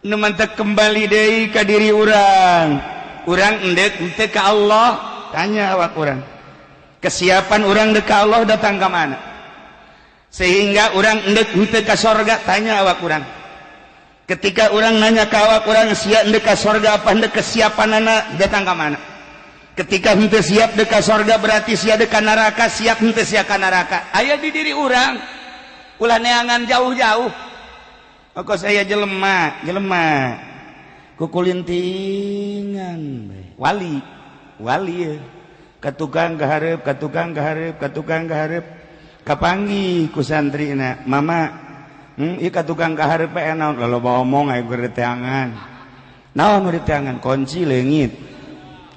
Nu mantak kembali deui ka diri urang. Urang endek henteu ka Allah, tanya awak urang. Kesiapan urang dek ka Allah datang ka mana? Sehingga urang endek henteu ka sorga, tanya awak urang. Ketika urang nanya ka awak urang sia endek ka sorga apa endek kesiapanana datang ka mana? Ketika henteu siap dek ka sorga berarti sia dek ka neraka, siap henteu sia ka neraka. Aya di diri urang. Ulah neangan jauh-jauh. Kok saya jelema, jelema kukulintingan wali, wali ya. Ka tukang kahareup, ka tukang kahareup, ka tukang kahareup. Kapanggih ku santrina, mama, ieu ka tukang kahareup bae naon? Loba omong aya keur diteangan. Naon nu diteangan? Kunci leungit.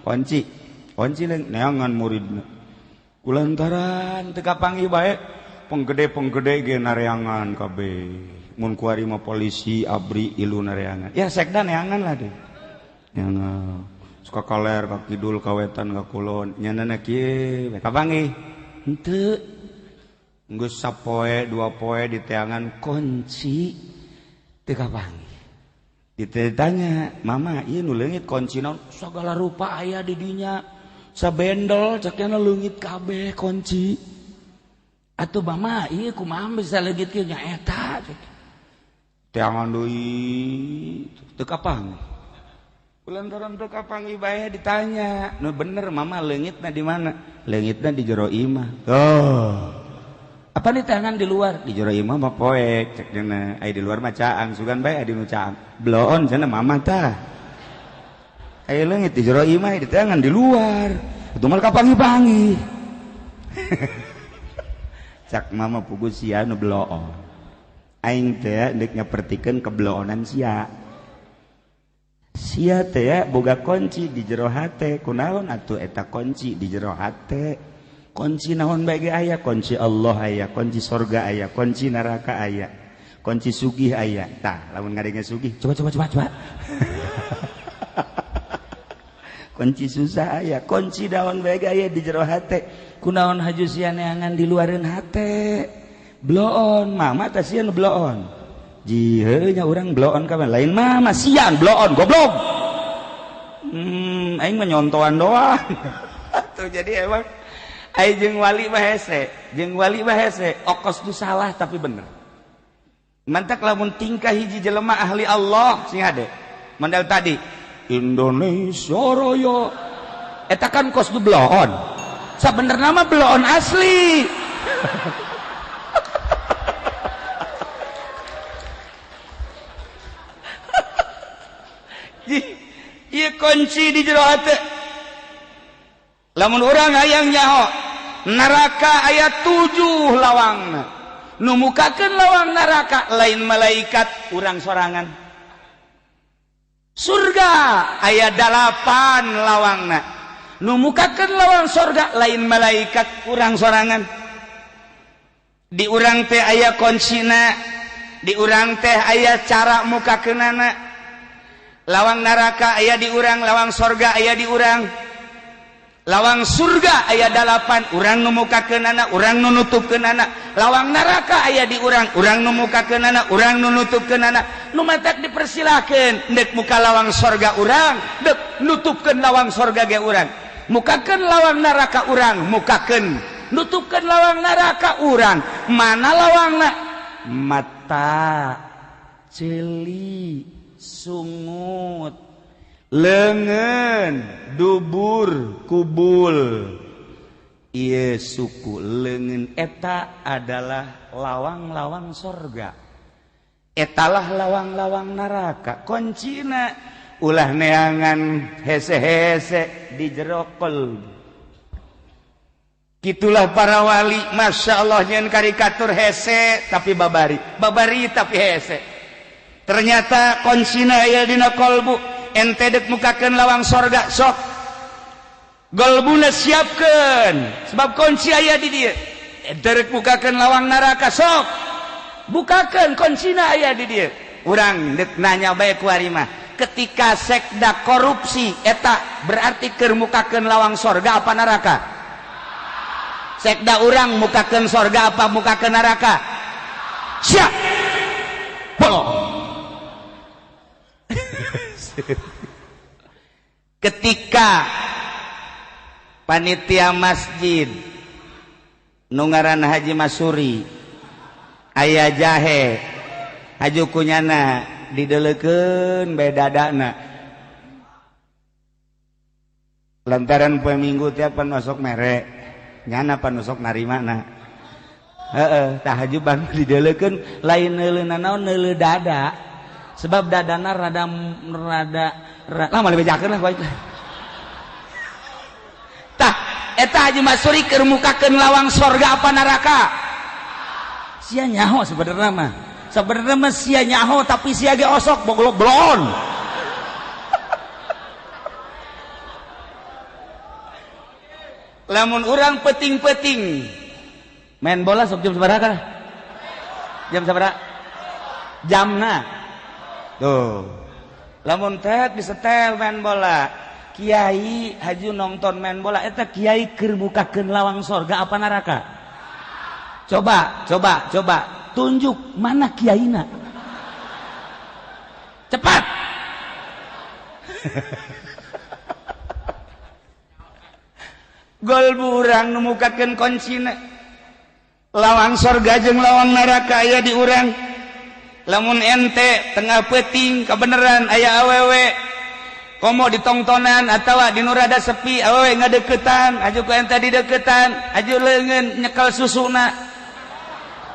Kunci, kunci leungit neangan muridna. Kulantaran teu kapanggih bae, penggede-penggede ge nareangan kabeh. Mun kuari mah polisi abri ilu nareangan. Ya sekda neangan lah deh. Neangan. Suka kaler ka kidul ka wetan ka kulon. Nyanana kieu we kapanggih. Henteu. Geus sapoe dua poe diteangan kunci teu kapanggih. Ditanya, "Mama, ieu nu leungit kunci naon?" Sagala rupa aya di dinya. Sabendel cekna leungit kabeh kunci. Atuh mama, ieu kumaha bisa leungit kieu nya eta cek. Teangan deui teu kapanggih. Kulantaran teu kapanggih bae ditanya, "Nu bener mama leungitna di mana?" Leungitna di jero imah. Oh. Apa diteangan di luar? Di jero imah mah poek cek dina. Ai di luar mah caang, sugan bae adi nu caang. Bloon cenah mama tah. Ai leungit di jero imah diteangan di luar. Atuh mah kapanggih-panggih. Cak mama pugu sia nu bloon. Aing teh deuk nyapertikeun kebloonan sia. Sia teh boga kunci di jero hate. Kunaon atuh eta kunci di jero hate? Kunci naon bae ge aya, kunci Allah aya, kunci sorga aya, kunci neraka aya, kunci sugih aya. Tah, lamun ngadenge sugih, coba coba coba coba. Kunci susah aya, kunci naon bae ge aya di jero hate. Kunaon haju sia neangan di luareun hate? Bloon, mama teh sieun bloon. Jiheuh nya urang bloon ka lain mama sian bloon goblok. Aing mah nyontoan doang. Tuh jadi emang aing jeung wali mah hese, jeung wali mah hese, okos tu salah tapi bener. Mantak lamun tingkah hiji jelema ahli Allah sing hade. Mandal tadi Indonesia Raya eta kan kos du bloon. Sabenerna mah bloon asli. Ieu kunci di jero hate. Lamun urang hayang nyaho neraka aya 7 lawangna. Nu mukakeun lawang neraka lain malaikat urang sorangan. Surga aya 8 lawangna. Nu mukakeun lawang surga lain malaikat urang sorangan. Di urang teh aya kuncina, di urang teh aya cara mukakeunana. Lawang neraka aya di urang, lawang sorga aya di urang. Lawang surga aya 8, urang nu mukakeunana, urang nu nutupkeunana. Lawang neraka aya di urang, urang nu mukakeunana, urang nu nutupkeunana. Nu matak dipersilakeun deuk muka lawang sorga urang, deuk nutupkeun lawang sorga ge urang. Mukakeun lawang neraka urang, mukakeun nutupkeun lawang neraka urang. Mana lawangna? Mata, ceuli, sungut, lengan, dubur, kubul. Ieu suku leungeun eta adalah lawang-lawang sorga. Etalah lawang-lawang neraka. Kuncina ulah neangan hese-hese di jero qalbu. Kitulah para wali, masya Allah nyeun karikatur hese tapi babari, babari tapi hese. Ternyata kuncina aya dina qalbu. Ente dek mukakeun lawang sorga sok golbuna siapkeun sebab kunci aya di dieu. Ente rek mukakeun lawang neraka sok bukakeun kuncina aya di dieu. Urang dek nanya bae ku ari mah, ketika sekda korupsi eta berarti keur mukakeun lawang sorga apa neraka? Sekda urang mukakeun sorga apa mukakeun neraka? Siap. Bolong. Ketika panitia masjid nu ngaran Haji Masuri aya jahe haju kunyana dideleukeun bae dadana lantaran poe Minggu tiap pan osok mere nyana pan osok narimana heeh tah haju ban dideleukeun lain neuleuna naon neuleu dada sebab dadana rada rada lama dibejakeun lah baik. Tah eta Haji Masuri keur mukakeun lawang sorga apa neraka? Sia nyaho sebenarnya mah. Sebenarnya mah sia nyaho tapi sia ge osok boglok blon. Lamun urang peting-peting main bola sok jam sabaraha? Jam sabaraha? Jamna. Tuh. Lamun teh disetel main bola. Kiai haju nonton main bola eta kiai keur bukakeun lawang sorga apa neraka? Coba, coba, coba tunjuk mana kiaina. Cepat. Gol urang nu mukakeun kuncina. Lawang sorga jeung lawang neraka aya di urang. Lamun ente tengah peuting kebeneran aya awewe komo ditongtonan atawa di nu rada sepi awewe ngadeukeutan aju ku ente dideukeutan aju leungeun nyekel susuna.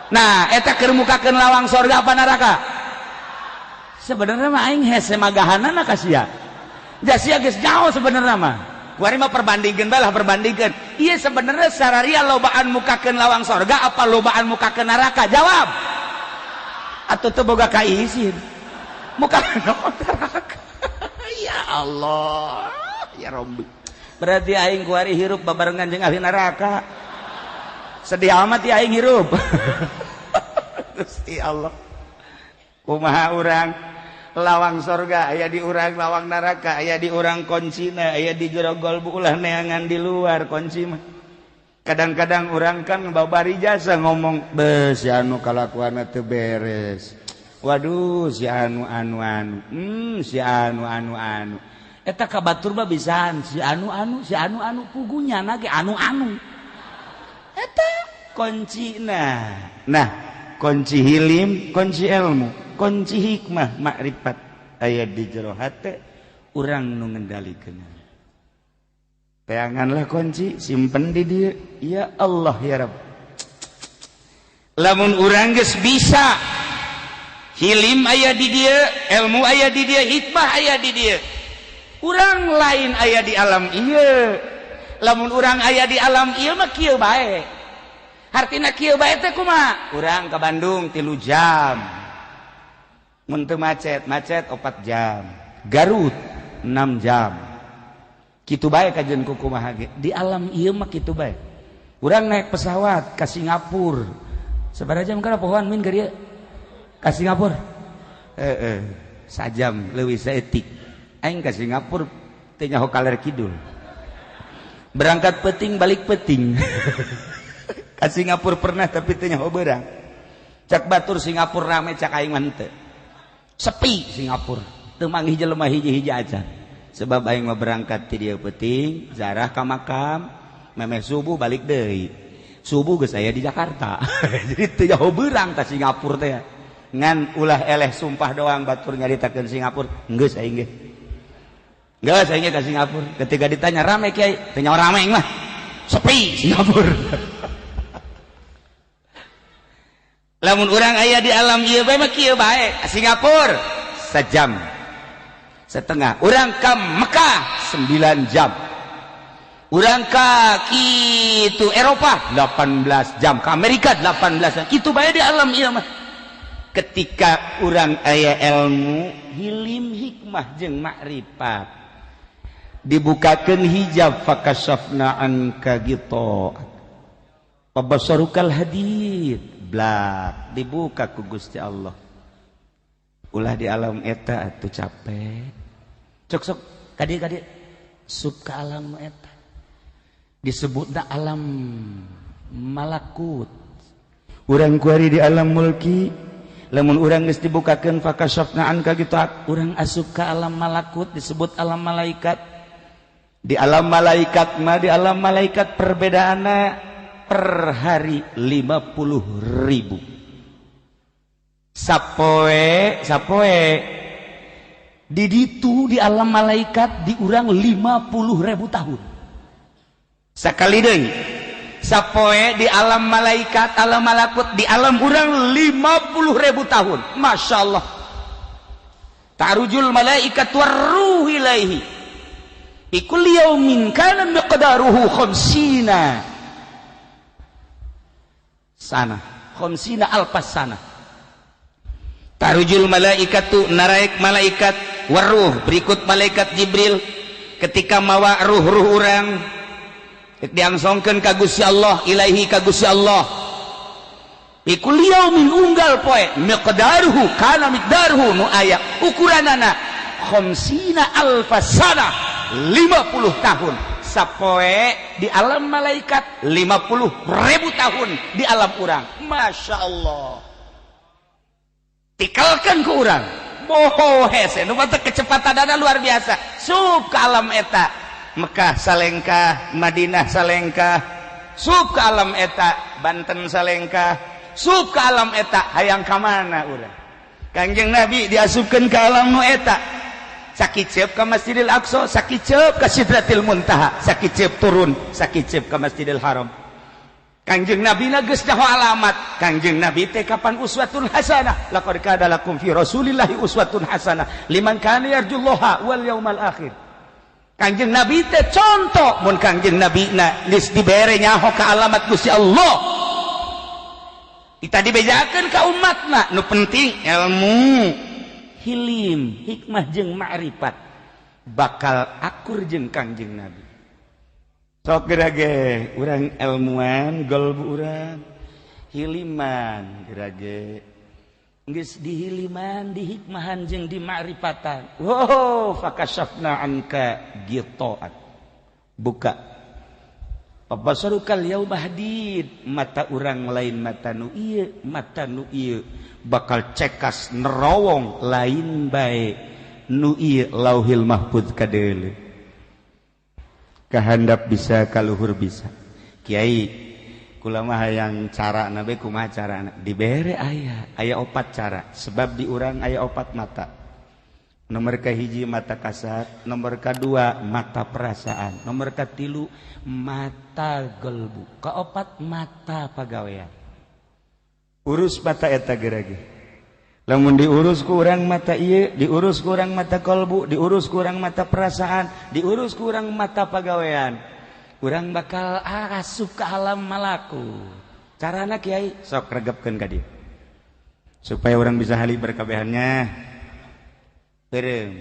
Nah eta keur mukakeun lawang sorga apa neraka? Sebenarnya mah aing hese magahanana ka sia. Ja sia geus jauh sebenarnya mah. Kuari mah perbandingkeun bae lah perbandingkeun. Ieu sebenarnya sararia lobaan mukakeun lawang sorga apa lobaan mukakeun neraka? Jawab. Atau teu boga kaisin muka neraka. Ya Allah ya Rabbi, berarti aing kuari hirup babarengan jeung ahli neraka. Sedih amat ya aing hirup. Gusti Allah, kumaha urang lawang sorga aya di urang, lawang neraka aya di urang, kuncina aya di jero golbu, ulah neangan di luar kunci mah. Kadang-kadang orang kan babari jasa ngomong be si anu kalakuanna teu beres, waduh si anu anu anu, si anu anu anu, eta ka batur mah bisaan si anu anu si anu anu pugunya na ge anu anu eta kuncina. Nah kunci hilim, kunci ilmu, kunci hikmah makrifat aya di jero hate urang nu ngendalikeun. Peanganlah kunci, simpen di dia. Ya Allah ya Rabb. Lamun urang geus bisa hilim aya di dia, ilmu aya di dia, hikmah aya di dia. Urang lain aya di alam ieu. Lamun urang aya di alam ieu mah kieu bae. Hartina kieu bae teh kumaha? Urang ka Bandung 3 jam. Mun teu macet, macet 4 jam. Garut 6 jam. Kitu bae kajian ku kumaha ge. Di alam ieu mah kitu bae. Urang naik pesawat ka Singapura. Sabaraha jam kana pohoan min ka dieu? Ka Singapura. Heeh, sajam leuwih saeutik. Aing ka Singapura teu nyaho kaler kidul. Berangkat peuting balik peuting. Ka Singapura pernah tapi teu nyaho beurang. Cak batur Singapura rame, cak aing mah henteu. Sepi Singapura. Teu manggih jelema hiji-hiji acan. Sebab aing mah berangkat ti dieu peuting, zarah ka makam, memeh subuh balik deui. Subuh geus aya di Jakarta. Jadi teu jauh beurang ka Singapura teh. Ngan ulah eleh sumpah doang batur nyaritakeun Singapura, geus aing ge. Geus aing ge ka Singapura. Ketika ditanya rame kiai, teu nyaho rame aing mah. Sepi Singapura. Lamun urang aya di alam ieu bae mah kieu bae. Singapura sejam setengah, urang ke Mekah 9 jam, urang ke kitu Eropa 18 jam, ke Amerika 18 jam. Kitu bae di alam ieu mah. Ketika urang aya ilmu hilim hikmah jeung makrifat, dibukakeun hijab fakasafna anka ghita fabasarukal hadid, blak dibuka ku Gusti Allah. Ulah di alam eta atuh capek. Cok sok kadi-kadi sub ke alam eta disebutna alam malakut. Urang kuari di alam mulki, Lamun urang geus dibukakeun fakasyafna anka ghitta'ak, urang asup ka alam malakut, disebut alam malaikat. Di alam malaikat mah, di alam malaikat perbedaanna per hari 50.000 sapoe sapoe. Di ditu di alam malaikat di urang 50.000 tahun sakali deui. Sapoe di alam malaikat, alam malakut, di alam urang 50.000 tahun. Masya Allah. Ta'rujul malaikat warruh ilaihi fi kulli yaumin kana miqdaruhu khamsina sana, khamsina alfas sana. Ta'rujul malaikatu, naraek malaikat, warruh berikut malaikat Jibril ketika mawa ruh-ruh urang diangsongkeun ka Gusti Allah, ilaihi ka Gusti Allah, fi kulli yaumin unggal poe, miqdaruhu kana miqdaruhu nu aya ukuranana khamsina alfas sana, 50 tahun sapoe di alam malaikat, 50.000 tahun di alam urang. Masya Allah, tikalkan ke urang boho hese nu batak kecepatan luar biasa. Sup ke alam eta, Mekah salengkah, Madinah salengkah, sup ke alam eta, Banten salengkah, sup ke alam eta, hayang ka mana urang? Kangjeng Nabi diasupkeun ke alam nu eta, sakiceup ka Masjidil Aqsa, sakiceup ka Sidratil Muntaha, sakiceup turun, sakiceup ka Masjidil Haram. Kangjeng Nabi na geus nyaho alamat. Kangjeng Nabi teh kapan uswatun hasanah, laqad kana lakum fi Rasulillahi uswatun hasanah liman kana yarjullaha wal yaumal akhir. Kangjeng Nabi teh contoh, mun Kangjeng Nabi na geus dibere nyaho ka alamat Gusti Allah, kita dibejakeun ka umatna. Nu penting ilmu, hilim, hikmah jeung ma'rifat, bakal akur jeung Kangjeng Nabi. Sok gerage urang ilmuan golbu urang hiliman, gerage geus dihiliman, dihikmahan jeung dimakrifatan. Wow, fakasyafna anka ghita'ak, buka pabasarukal yauma hadid, mata urang lain mata nu ieu, mata nu ieu bakal cekas nerowong lain bae nu ieu Lauhil Mahfuz kadeuleu. Kahandap bisa, kaluhur bisa. Kiai, kula mah hayang cara nabe, kumaha carana? Dibere aya aya opat cara, sebab di urang aya opat mata. Nomor kahiji mata kasat, nomor kedua mata perasaan, nomor katilu mata gelbu, keopat mata pagawean. Urus mata eta gerage. Lamun diurus ku urang mata ieu, diurus ku urang mata kolbu, diurus ku urang mata perasaan, diurus ku urang mata pagawean, urang bakal asup ke alam malaku. Carana kiai, sok regepkeun ka dieu supaya orang bisa hali berkabehannya. Peureum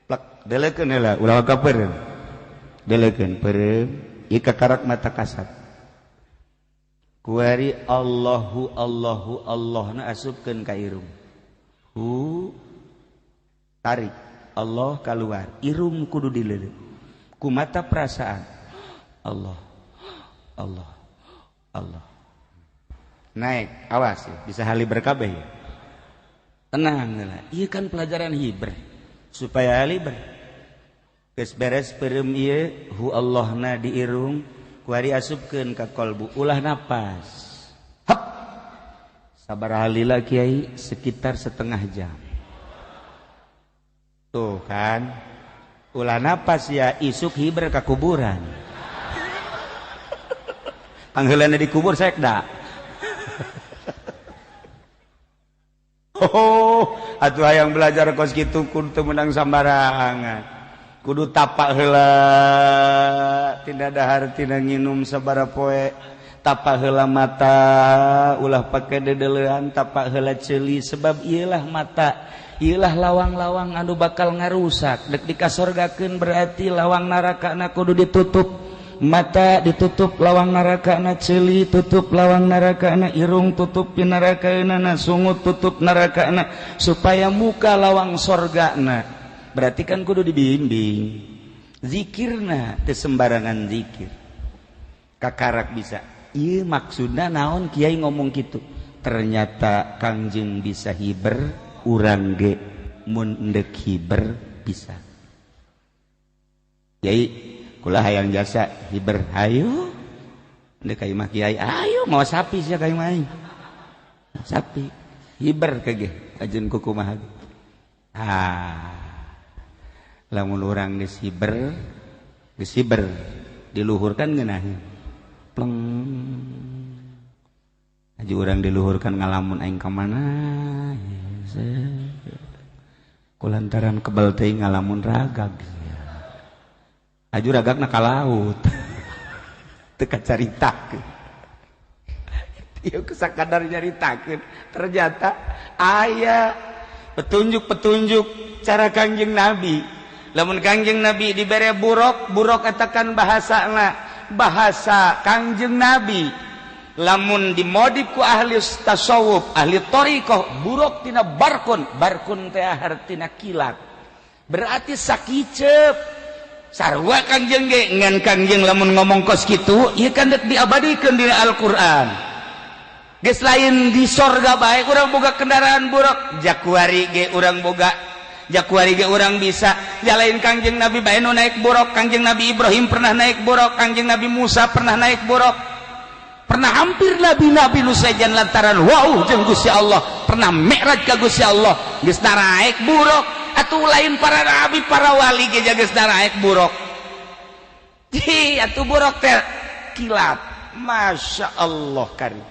plek, delekeun heula, ulah ka peureum, delekeun peureum ieu kakarak mata kasat. Kuari Allahu Allahu Allahna asupkeun ka irung, hu tarik Allah keluar, irung kudu dileuleut ku mata perasaan. Allah Allah Allah naik, awas ya, bisa hali berkabeh ya. Tenang lah, iya kan pelajaran hiber supaya hali ber geus beres peureum ieu hu Allahna di irung, kuari asupkeun ka kolbu, ulah napas. Hap, sabar halila kiai, sekitar setengah jam tuh kan, ulah napas ya, isuk hiber ka kuburan. Pangheulana dikubur sekda. Oh, atuh hayang belajar kos kitu kudu teu meunang sambarangan. Kudu tapak heula, tina dahar tina nginum sabaraha poe, tapak heula mata, ulah pake dedeleuan, tapak heula ceuli, sebab ieulah mata, ieulah lawang-lawang anu bakal ngarusak. Dek dikasorgakeun berarti lawang narakana kudu ditutup. Mata ditutup lawang narakana, ceuli tutup lawang narakana, irung tutup pinarakana, sungut tutup narakana, supaya muka lawang sorgana. Berarti kan kudu dibimbing. Zikirna teu sembarangan zikir. Kakarak bisa. Ieu maksudna naon kiai ngomong kitu? Ternyata Kangjeng bisa hiber, urang ge mun endek hiber bisa. Yai, kula hayang jasa hiber, hayu. Endek ka imah kiai, ayo mau sapi sia ka imah aing. Sapi hiber kege ajeun kukumaha. Ah. Lamun urang geus hiber, geus hiber diluhurkan ngeunaheun. Pleng. Aja urang diluhurkan ngalamun aing ka mana? Kulantaran kebel teuing ngalamun ragag. Aju ragagna ka laut. Teu kacaritakeun. Ieu sakadar nyaritakeun, ternyata aya petunjuk-petunjuk cara Kangjeng Nabi. Lamun Kangjeng Nabi dibere buruk, buruk eta kan bahasana, bahasa Kangjeng Nabi. Lamun dimodif ku ahli tasawuf, ahli thariqah, buruk tina barkun, barkun teh hartina kilat. Berarti sakiceup. Sarua Kangjeng ge ngan Kangjeng lamun ngomong kos kitu, ieu kan dek diabadikeun dina Al-Qur'an. Geus lain di sorga bae urang boga kendaraan buruk, jakuari ge urang boga, jakuari ge urang bisa. Jalain Kangjeng Nabi bae nu naik buruk, Kangjeng Nabi Ibrahim pernah naik buruk, Kangjeng Nabi Musa pernah naik buruk. Pernah hampir nabi-nabi nu sejen lantaran wow jeung Gusti Allah, pernah mi'raj ka Gusti Allah, geus naraek buruk. Atuh lain para nabi, para wali ge geus naraek buruk. Hi, atuh buruk teh kilat. Masya Allah kari.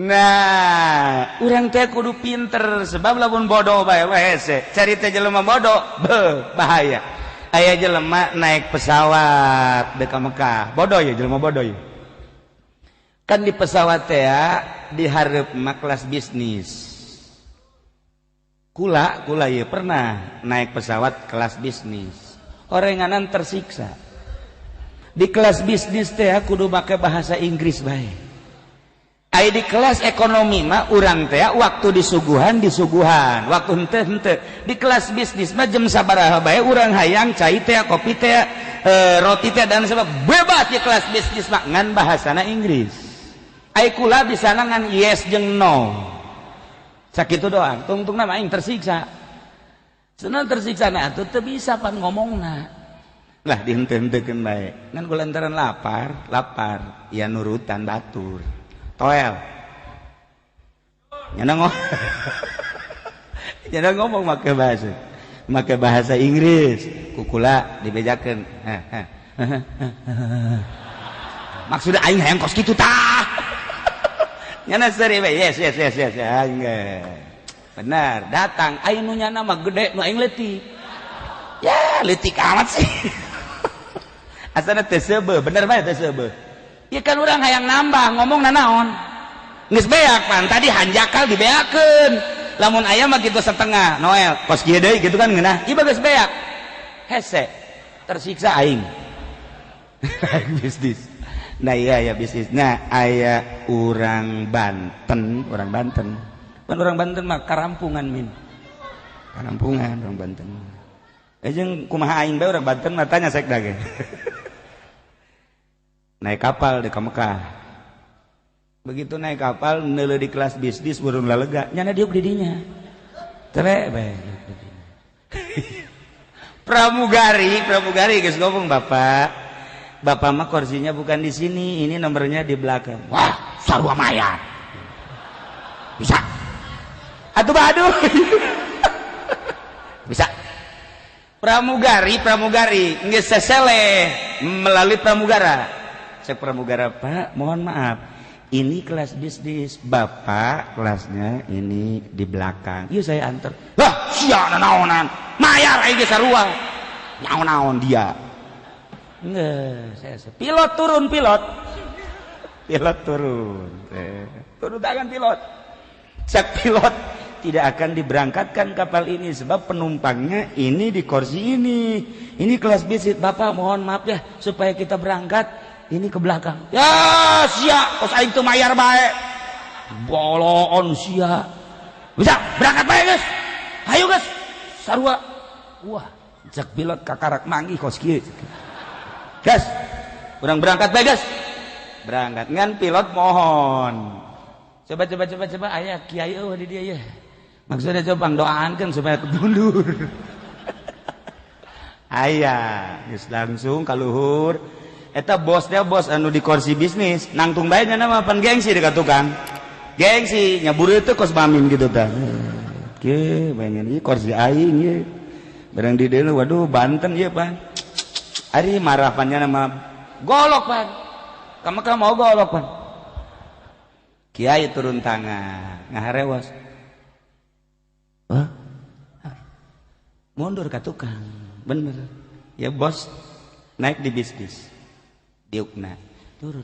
Nah, urang teh kudu pinter sebab lamun bodoh bae hese. Carita jelema bodoh, beuh, bahaya. Aya jelema naik pesawat deuk ka Mekah. Bodoh ya jelema bodoh ya. Kan di pesawat teh dihareup mah kelas bisnis. Kula kula ya pernah naik pesawat kelas bisnis. Orenganan tersiksa. Di kelas bisnis teh kudu make bahasa Inggris bae. Ai di kelas ekonomi mah urang teh waktu disuguhan disuguhan, waktu henteu henteu. Di kelas bisnis mah jam sabaraha bae urang hayang cai teh, kopi teh, roti teh dan sebab bebas di kelas bisnis mah ngan bahasana Inggris. Ai kula bisa ngan yes jeung no. Sakitu doang, tungtungna mah aing tersiksa. Cenah tersiksa na atuh teu bisa pan ngomongna. Lah dihenteu-henteukeun bae. Ngan kulantaran lapar, lapar, ya nurutan batur. Toel. Nyana ngomong. Nyana ngomong make bahasa Inggris. Kukula dibejakeun. Maksudna aing hayang kos kitu tah. Nyana seri we, yes yes yes yes. Aing benar, datang aing nu nyana mah gede nu aing leutik. Ya, leutik amat sih. Asana teu seubeuh, bener bae teu seubeuh. Ya kan urang hayang nambah ngomong nanaon. Geus beak pan tadi hanjakal dibeakeun. Lamun aya mah kitu setengah, Noel, kos kieu deui kitu kan ngeunah. Ieu geus beak. Hese, tersiksa aing. Bisnis. Nah iya ya bisnis. Nah aya urang Banten, orang Banten. Pan orang Banten mah karampungan min. Karampungan orang Banten. Eh jeung kumaha aing bae orang Banten mah tanya sekda ge. Naik kapal di Mekah. Begitu naik kapal neuleuh di kelas bisnis burung lalega, nyana diuk di dinya. Tere bae. Pramugari, pramugari geus ngomong, "Bapak, Bapak mah kursinya bukan di sini, ini nomornya di belakang." Wah, sarua mayar. Bisa. Atuh aduh. Bisa. Pramugari, pramugari geus seseleh melalui pramugara. Cek pramugara, "Pak, mohon maaf. Ini kelas bisnis, Bapak kelasnya ini di belakang. Yuk saya antar." Lah, sia naonan. Mayar aing ge sarua. Naon-naon dia. Nggak, saya pilot turun, pilot. Pilot turun. Turun tangan pilot. Cek pilot, tidak akan diberangkatkan kapal ini sebab penumpangnya ini di kursi ini. Ini kelas bisnis. Bapak mohon maaf ya supaya kita berangkat ini ke belakang. Ya sia, kos aing teu mayar bae. Boloon sia. Bisa berangkat bae geus. Hayu geus. Sarua. Wah, cek pilot kakarak manggih kos kieu. Gas, urang berangkat bae gas. Berangkat ngan pilot mohon. Coba coba coba coba aya kiai eueuh di dieu ye. Maksudnya coba pangdoaankeun supaya mundur. Aya, geus langsung ka luhur. Eta bosnya bos anu di kursi bisnis, nangtung bae nya mah pan gengsi dekat tukang. Gengsi nyabur itu kos bamin gitu tah. Kieu bayangin ieu kursi aing ieu. Barang di dieu waduh Banten ieu pan. Ari marah pan nya mah golok pan. Ka Mekah mau golok pan. Kiai turun tangan, ngaharewas. Hah? Mundur ka tukang. Bener. Ya bos naik di bisnis. Diukna turun.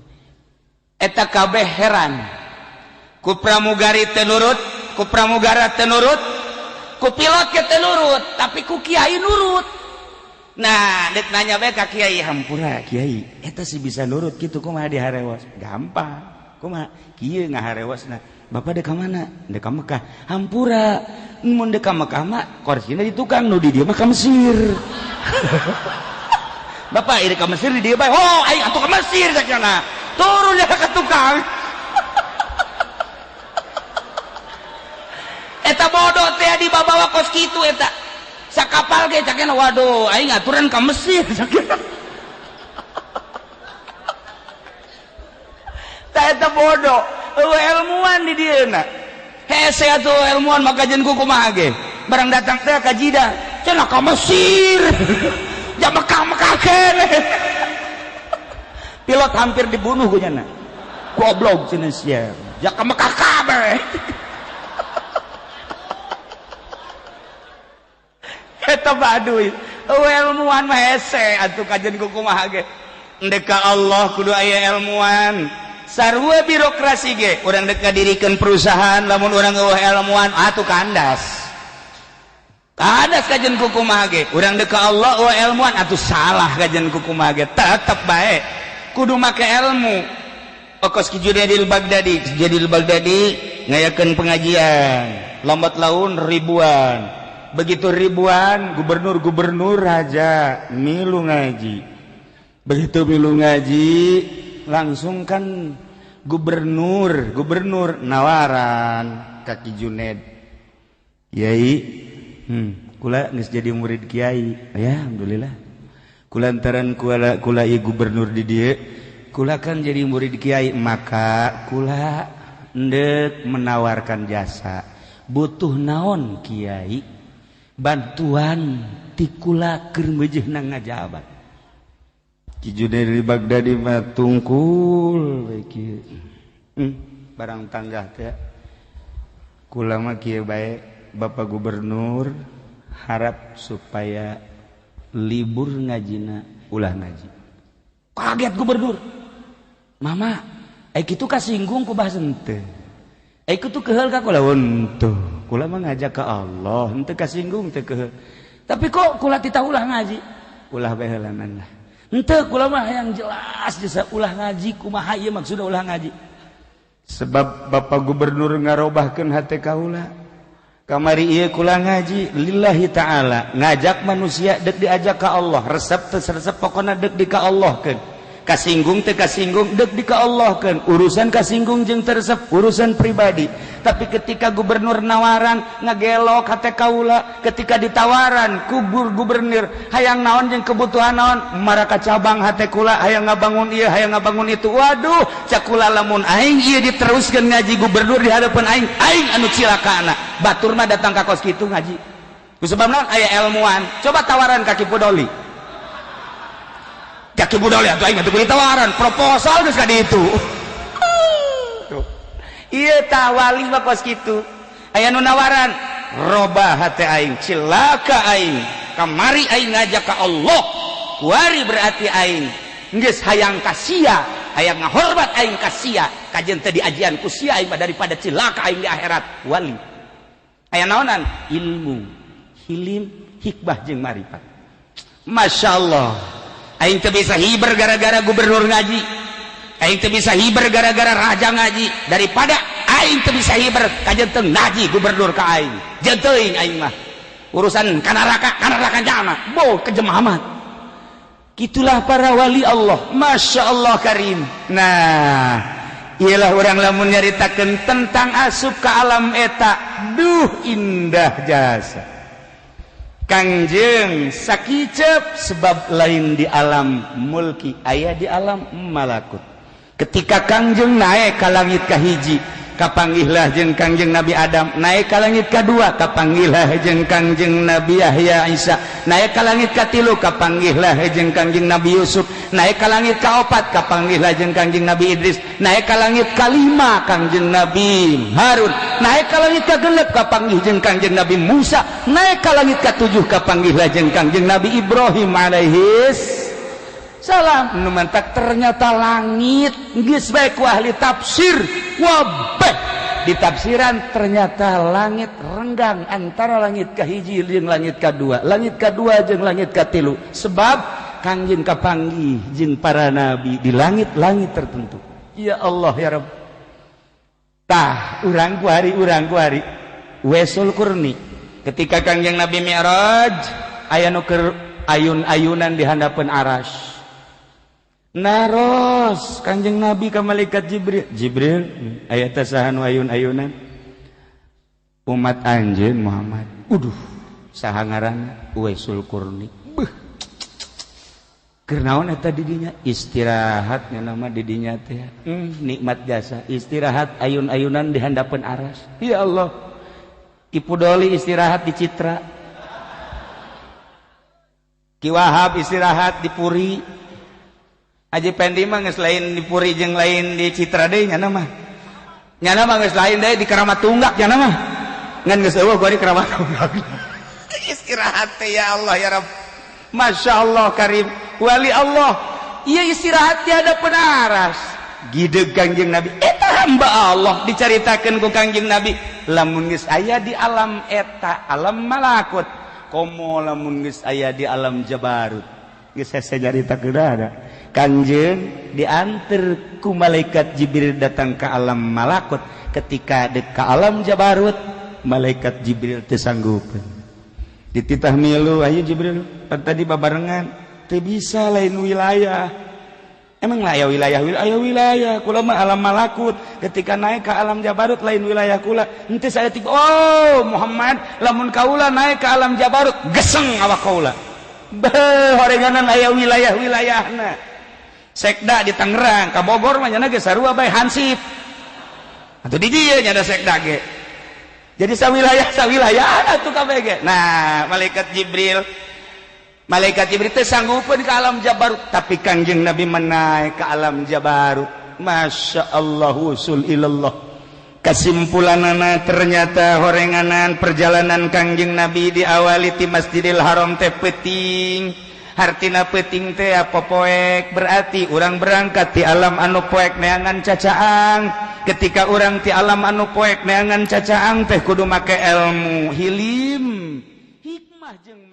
Eta kabeh heran. Ku pramugari teu nurut, ku pramugara teu nurut, ku pilot ke teu nurut, tapi ku kiai nurut. Nah, dek nanya bae ka kiai, hampura kiai, eta sih bisa nurut kitu kumaha diharewas? Gampang. Kumaha? Kieu ngaharewasna. Bapak dek ka mana? Dek ka Mekah. Hampura. Mun dek ka Mekah mah korsina di tukang, nu di dieu mah ka Mesir. Bapak iri ka Mesir di dieu bae. Oh, aing atuh ka Mesir sakjana. Turun ya ka tukang. Eta bodoh teh dibawa kos kitu eta. Sakapal ge cakena waduh aing aturan ka Mesir cakena. Tah eta bodoh, eueuh ilmuwan di dieuna. Hese atuh ilmuwan maka jeung kumaha ge. Barang datang teh ka Jidah, cenah ka Mesir. Ja Mekah-Mekah keneh. Pilot hampir dibunuh ku nya. Goblok cenah sia. Ja ka Mekah kabeh. Eta baduy eueuh ilmuwan mah hese atuh kajen ku kumaha ge. Endek ka Allah kudu aya ilmuwan. Sarua birokrasi ge urang dek ngadirikeun perusahaan lamun urang eueuh ilmuwan atuh kandas. Kandas kajen ku kumaha ge. Urang dek ka Allah eueuh ilmuwan atuh salah kajen ku kumaha ge. Tetep bae kudu make ilmu. Okos ki Junaidil Baghdadi, Junaidil Baghdadi ngayakeun pengajian, lambat laun ribuan. Begitu ribuan gubernur-gubernur raja milu ngaji. Begitu milu ngaji langsung kan gubernur nawaran ka Ki Junaid. Kiai, kula geus jadi murid kiai. Ya alhamdulillah. Kulantaran kula kula ieu gubernur di dieu, kula kan jadi murid kiai, maka kula endek menawarkan jasa. Butuh naon kiai? Bantuan ti kula keur meujeuhna ngajabat. Ki Junaid Baghdadi mah tungkul we kieu. Barang tanggah teh. Kula mah kieu bae Bapak Gubernur harap supaya libur ngajina ulah ngaji. Kaget gubernur. Mama, kitu kasinggung ku bahasa henteu. Kitu keheul ka kula henteu. Kula mah ngajak ka Allah, henteu kasinggung teu keheul. Tapi kok kula titah ulah ngaji? Ulah bae heulanan lah. Henteu kula mah yang jelas jasa ulah ngaji kumaha ieu maksudna ulah ngaji. Sebab Bapak Gubernur ngarobahkeun hate kaula. Kamari ieu kula ngaji lillahi ta'ala, ngajak manusia dek diajak ka Allah, resep teu resep pokona dek di ka Allahkeun. Kasinggung teu kasinggung dek di ka Allahkeun, urusan kasinggung jeung teresep urusan pribadi. Tapi ketika gubernur nawaran ngagelok hate kaula, ketika ditawaran kubur gubernur hayang naon jeung kebutuhan naon, maraka cabang hate kula hayang ngabangun ieu hayang ngabangun itu. Waduh, cak kula lamun aing ieu diteruskeun ngaji gubernur di hadapan aing, aing anu cilakana. Batur mah datang ka kos kitu ngaji. Ku sebab naon aya ilmuwan. Coba tawaran ka Ki Pudoli. Kaki budal ya, aing atuh tawaran, proposal geus ka ditu. Ieu tah wali mah kos kitu. Aya nu nawaran, robah hate aing, cilaka aing. Kamari aing ngajak ka Allah, kuari berarti aing geus hayang ka sia, hayang ngahormat aing ka sia, kajen teh diajian ku sia aing mah daripada cilaka aing di akhirat. Wali. Aya naonan? Ilmu, hilim, hikmah jeung marifat. Masya Allah. Aing teu bisa hiber gara-gara gubernur ngaji. Aing teu bisa hiber gara-gara raja ngaji. Daripada aing teu bisa hiber kajen teu ngaji gubernur ka aing. Jeung teuing aing mah. Urusan kanaraka, kanaraka jana. Bo kejem amat. Gitulah para wali Allah. Masya Allah karim. Nah, Ialah urang lamun nyaritakeun tentang asup ka alam eta, duh indah jasa. Kangjeng sakicep sebab lain di alam mulki, aya di alam malakut. Ketika Kangjeng naik ka langit kahiji, kapanggihlah jeung Kangjeng Nabi Adam. Naik ka langit kadua, kapanggihlah jeung Kangjeng Nabi Yahya Isa. Naik ka langit katilu, kapanggihlah jeung Kangjeng Nabi Yusuf. Naik ka langit kaopat, kapanggihlah jeung Kangjeng Nabi Idris. Naik ka langit kalima, Kangjeng Nabi Harun. Naik ka langit kagenep, kapanggih jeung Kangjeng Nabi Musa. Naik ka langit katujuh, kapanggihlah jeung Kangjeng Nabi Ibrahim alaihis salam. Nu mantak ternyata langit geus bae ku ahli tafsir wabeh ditafsiran, ternyata langit renggang antara langit kahiji jeung langit kadua, langit kadua jeung langit katilu, sebab Kangjeng kapanggih jeung para nabi di langit-langit tertentu. Ya Allah ya Rabb. Tah urang kuari, urang kuari Uwaisul Qurni ketika Kangjeng Nabi Mi'raj aya nu keur ayun-ayunan di handapeun aras. Naros Kanjeng Nabi ka malaikat Jibril, Jibril, aya teh saha nu ayun-ayunan? Umat anjeun, Muhammad. Uduh, saha ngaranna? Uwaisul Qurni. Beuh, keur naon eta di dinya? Istirahat nama di dinya teh. Nikmat jasa istirahat ayun-ayunan di handapeun aras. Ya Allah. Ipu Doli istirahat di Citra, Ki Wahab istirahat di Puri, Haji Pendi mah geus lain di Puri jeung lain di Citra deui nyana mah. Nyana mah geus lain deui, di Keramat Tunggak nyana mah. Ngan geus euweuh gua di Keramat Tunggak. Istirahat teh, ya Allah ya Rabb. Masya Allah karim, wali Allah. Iya, istirahat di hadapan aras. Gideg Kangjeng Nabi, eta hamba Allah. Dicaritakeun ku Kangjeng Nabi, lamun geus aya di alam eta, alam malakut, komo lamun geus aya di alam jabarut. Geus hese nyaritakeun ada. Kanjeng diantar ku malaikat Jibril datang ke alam malakut. Ketika dek ke alam jabarut, malaikat Jibril teu sanggupeun. Dititah milu, ayo Jibril, pan tadi babarengan, teu bisa, lain wilayah. Emang lah aya wilayah, wilayah, wilayah kula mah alam malakut. Ketika naik ke alam jabarut, lain wilayah kula. Henteu saya tiba, oh Muhammad, lamun kaula naik ke alam jabarut, geseng awak kaula. Beuh, horenganan aya wilayah-wilayahna. Sekda di Tangerang, ka Bogor mah nyana ge sarua bae, hansip. Atuh di dieu nya ada sekda ge. Jadi sawilayah sawilayah atuh kabeh ge. Nah, malaikat Jibril teh sanggupeun ke alam jabarut, tapi Kangjeng Nabi menaik ke alam jabarut. Masya Allah, wusul ilallah. Kesimpulanana ternyata horenganan perjalanan Kangjeng Nabi diawali ti Masjidil Haram teh peuting. Hartina peuting teh apa? Poek. Berarti urang berangkat di alam anu poek neangan cacaang. Ketika urang ti alam anu poek neangan cacaang teh kudu make ilmu, hilim, hikmah jeung